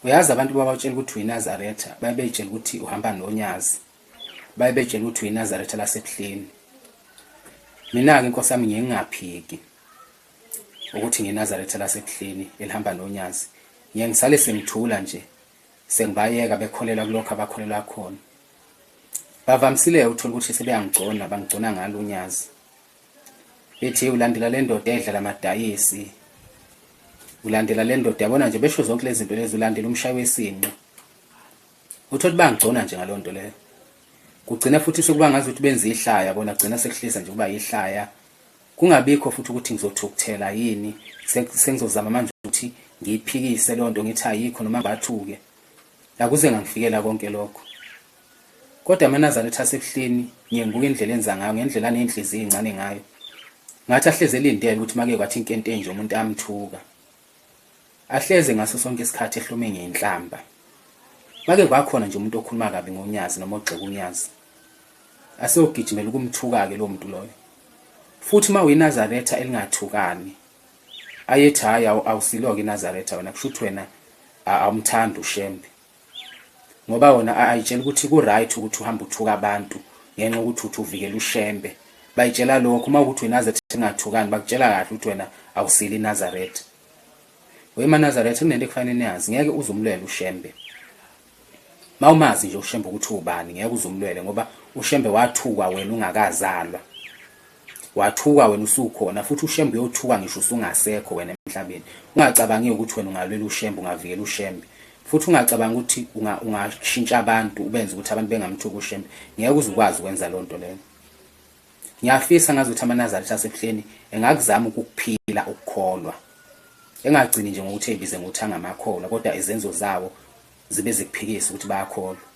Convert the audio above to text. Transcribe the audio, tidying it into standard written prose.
Uyazi abantu babatshela ukuthi uyiNazaretha, baye beyitshela ukuthi uhamba nonyazi. Baye betshela ukuthi uyiNazaretha lasebuhleni. Mina-ke inkosi yami ngiye ngingaphiki ukuthi ngiyiNazaretha lasebuhleni elihamba nonyazi. Ngiye ngisale sengithula nje, sengibayeka bekholelwa kulokho abakholelwa khona. Bavamisile uthola ukuthi sebeyangigcona, bangigcona ngalo unyazi. Bethi ulandela le ndoda edla lamadayisi, ulandela le ndoda, yabona nje besho zonke lezi zinto lezi, ulandela umshayi wesinqe. Uthole bangigcona nje ngaleyo nto leyo. Kugcina futhi sekuba ngazi ukuthi benza ihlaya, yabona, kugcina sekuhlisa nje kuba yihlaya. Kungabikho futhi ukuthi ngizothukuthela yini, sengizozama manje ukuthi ngiyiphikise leyo nto ngithi ayikho noma ngibathuke. Akuze ngangifikela konke lokho. Kodwa amaNazaretha aseBuhleni ngiye ngibuka indlela enza ngayo ngendlela aney'nhliziyo ey'ncane ngayo. Ngathi ahlezi elindele ukuthi make kwathi inkente nje umuntu amthuka. Ahleze ngaso sonke isikhathi ehlome ngenhlamba. Make kwakhona nje umuntu okhuluma kabi ngoNyazi noma ogxeka uNyazi. Aseyogijimela ukumthuka-ke lowo muntu loyo. Futhi uma uyiNazaretha elingathukani, ayethi hhayi awusiloke iNazaretha wena kusho ukuthi wena awumthandi uShembe. Ngoba wona ayitshela ukuthi ku-right ukuthi uhambe uthuka abantu ngenxa yokuthi uthi uvikela uShembe. Bayitshela lokho uma ukuthi uyiNazaretha engathukani bakutshela kahle ukuthi wena awusile iNazaretha. WemaNazaretha kunento ekufanele niyazi ngeke uze umlwele uShembe. Mawumazi nje uShembe ukuthi ubani ngeke uze umlwele ngoba uShembe wathukwa wena ungakazalwa. Wathukwa wena usukhona futhi uShembe uyothuka ngisho usungasekho wena emhlabeni. Ungacabangi ukuthi wena ungalwela uShembe ungavikela uShembe. Futhi ungacabangi ukuthi ungashintsha abantu ubenze ukuthi abantu bengamthuki uShembe. Ngeke uze ukwazi ukwenza loo nto leyo. Ngiyafisa ngazi ukuthi amaNazaretha aseBuhleni engakuzama ukukuphila ukukholwa. Engagcini nje ngokuthi ebize ngokuthi angamakholwa kodwa izenzo zawo zibe zikuphikisa ukuthi bayakholwa.